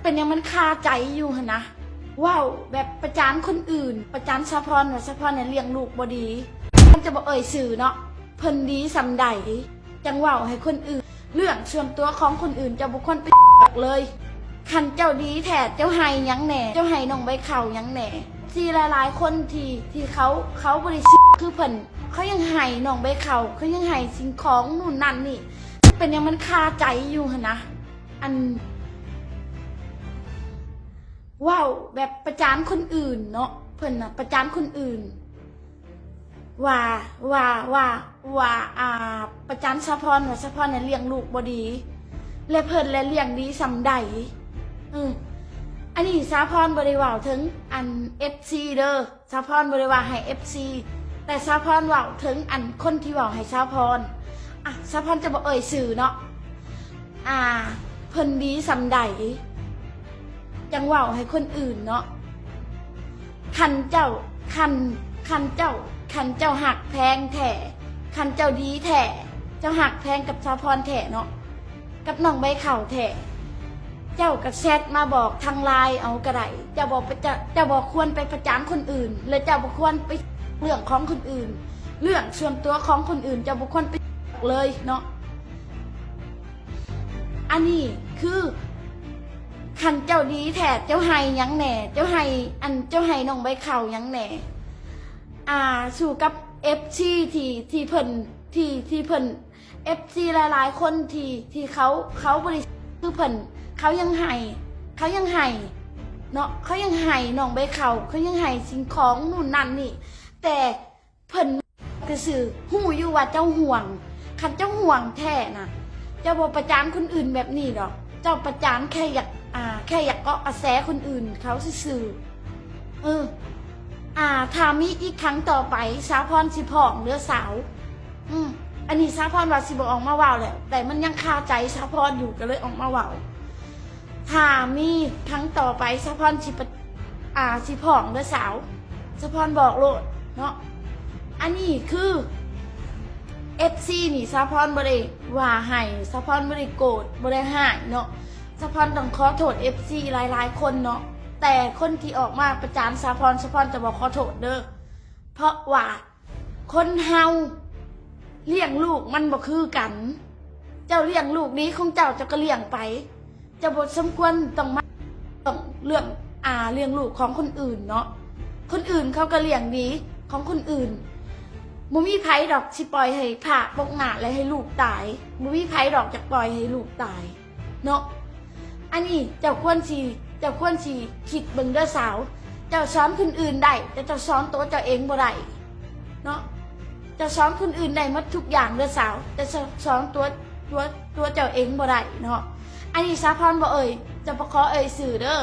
ເປັນຫຍັງມັນຄາໃຈຢູ່ຫັ້ນນະ ເວົ້າແບບປະຈານຄົນອື່ນ ປະຈານສາວພອນວ່າສາວພອນນັ້ນລ້ຽງລູກບໍ່ດີ. ມັນຈະບໍ່ເອີ່ຍຊື່ເນາະ ເພິ່ນດີສ່ຳໃດ ຈັ່ງເວົ້າໃຫ້ຄົນອື່ນ. ເລື່ອງສ່ວນຕົວຂອງຄົນອື່ນເຈົ້າບໍ່ຄວນໄປເລີຍ. ຄັນເຈົ້າດີແທ້ ເຈົ້າໃຫ້ຫຍັງແດ່? ເຈົ້າໃຫ້ນ້ອງໃບເຂົ້າຫຍັງແດ່? ທີ່ຫຼາຍໆຄົນທີ່ ທີ່ເຂົາ ເຂົາບໍ່ໄດ້ຊື່ຄືເພິ່ນ ເຂົາຍັງໃຫ້ນ້ອງໃບເຂົ້າ ເຂົາຍັງໃຫ້ສິ່ງຂອງນູ່ນນັ້ນນີ້. ເປັນຫຍັງມັນຄາໃຈຢູ່ຫັ້ນນະ ອັນ ເວົ້າແບບປະຈານຄົນອື່ນເນາະ ເພິ່ນນະປະຈານຄົນອື່ນ ວ່າ ວ່າ ວ່າ ວ່າ ອ່າ ປະຈານສາວພອນວ່າສາວພອນນັ້ນລ້ຽງລູກບໍ່ດີ ແລະເພິ່ນແລະລ້ຽງດີສ່ຳໃດ. ເອີ ອັນນີ້ສາວພອນບໍ່ໄດ້ເວົ້າເຖິງອັນເອັຟຊີເດີ ສາວພອນບໍ່ໄດ້ວ່າໃຫ້ເອັຟຊີ ແຕ່ສາວພອນເວົ້າເຖິງອັນຄົນທີ່ເວົ້າໃຫ້ສາວພອນ. ອ່ະ ສາວພອນຈະບໍ່ເອີ່ຍຊື່ເນາະ ອ່າ ເພິ່ນດີສ່ຳໃດ ຈັ່ງເວົ້າໃຫ້ຄົນອື່ນເນາະ. ຄັນເຈົ້າ ຄັນ ຄັນເຈົ້າ ຄັນເຈົ້າຮັກແພງແທ້ ຄັນເຈົ້າດີແທ້ ເຈົ້າຮັກແພງກັບສາວພອນແທ້ເນາະ ກັບນ້ອງໃບເຂົ້າແທ້ ເຈົ້າກໍແຊັດມາບອກທາງລາຍເອົາກໍໄດ້. ເຈົ້າບໍ່ປະຈະ ເຈົ້າບໍ່ຄວນໄປປະຈານຄົນອື່ນ ແລະເຈົ້າບໍ່ຄວນໄປເລື່ອງຂອງຄົນອື່ນ ເລື່ອງສ່ວນຕົວຂອງຄົນອື່ນ ເຈົ້າບໍ່ຄວນໄປເລີຍເນາະ. ອັນນີ້ຄື ຄັນເຈົ້າດີແທ້ ເຈົ້າໃຫ້ຫຍັງແດ່? ເຈົ້າໃຫ້ ອັນ ເຈົ້າໃຫ້ນ້ອງໃບເຂົ້າຫຍັງແດ່? ອ່າ ສູ້ກັບເອັຟຊີທີ່ ທີ່ເພິ່ນ ທີ່ ທີ່ເພິ່ນ ເອັຟຊີຫຼາຍໆຄົນທີ່ ທີ່ເຂົາ ເຂົາບໍ່ໄດ້ຄືເພິ່ນ ເຂົາຍັງໃຫ້ ເຂົາຍັງໃຫ້ເນາະ ເຂົາຍັງໃຫ້ນ້ອງໃບເຂົ້າ ເຂົາຍັງໃຫ້ສິ່ງຂອງນູ່ນນັ້ນນີ້ ແຕ່ເພິ່ນ ຊື່ໆ ຮູ້ຢູ່ວ່າເຈົ້າຫ່ວງ. ຄັນເຈົ້າຫ່ວງແທ້ນະ ເຈົ້າບໍ່ປະຈານຄົນອື່ນແບບນີ້ດອກ. ເຈົ້າປະຈານແຄ່ຢາກ ອ່າ ແຄ່ຢາກເກາະກະແສຄົນອື່ນເຂົາຊື່ໆ. ເອີ ອ່າ ຖ້າມີອີກຄັ້ງຕໍ່ໄປ ສາວພອນຊິຟ້ອງເດີສາວ. ອືມ ອັນນີ້ສາວພອນວ່າຊິບໍ່ອອກມາເວົ້າແຫຼະ ແຕ່ມັນຍັງຄາໃຈສາວພອນຢູ່ ກໍເລີຍອອກມາເວົ້າ. ຖ້າມີຄັ້ງຕໍ່ໄປ ສາວພອນຊິປະ ອ່າ ຊິຟ້ອງເດີສາວ ສາວພອນບອກໂລດເນາະ. ອັນນີ້ຄືເອັຟຊີນີ້ ສາວພອນບໍ່ໄດ້ວ່າໃຫ້ ສາວພອນບໍ່ໄດ້ໂກດ ບໍ່ໄດ້ຮ້າຍເນາະ. ສາວພອນຕ້ອງຂໍໂທດເອັຟຊີຫຼາຍໆຄົນເນາະ ແຕ່ຄົນທີ່ອອກມາປະຈານສາວພອນ ສາວພອນຈະບໍ່ຂໍໂທດເດີ ເພາະວ່າ ຄົນເຮົາລ້ຽງລູກມັນບໍ່ຄືກັນ. ເຈົ້າລ້ຽງລູກດີຂອງເຈົ້າ ເຈົ້າກໍລ້ຽງໄປ. ເຈົ້າບໍ່ສົມຄວນຕ້ອງມາ ຕ້ອງເລື່ອງ ອ່າ ລ້ຽງລູກຂອງຄົນອື່ນເນາະ. ຄົນອື່ນເຂົາກໍລ້ຽງດີຂອງຄົນອື່ນ. ບໍ່ມີໃຜດອກຊິປ່ອຍໃຫ້ພ້າຕົກນ້ຳ ແລະໃຫ້ລູກຕາຍ. ບໍ່ມີໃຜດອກຈະປ່ອຍໃຫ້ລູກຕາຍ. ເນາະ. ອັນນີ້ເຈົ້າຄວນຊິ ເຈົ້າຄວນຊິຄິດເບິ່ງເດີສາວ. ເຈົ້າສອນຄົນອື່ນໄດ້ ແຕ່ເຈົ້າສອນຕົວເຈົ້າເອງບໍ່ໄດ້ເນາະ. ເຈົ້າສອນຄົນອື່ນໄດ້ໝົດທຸກຢ່າງເດີສາວ ແຕ່ເຈົ້າສອນຕົວ ຕົວ ຕົວເຈົ້າເອງບໍ່ໄດ້ເນາະ. ອັນນີ້ສາວພອນບໍ່ເອີ່ຍ ຈະບໍ່ຂໍເອີ່ຍຊື່ເດີ.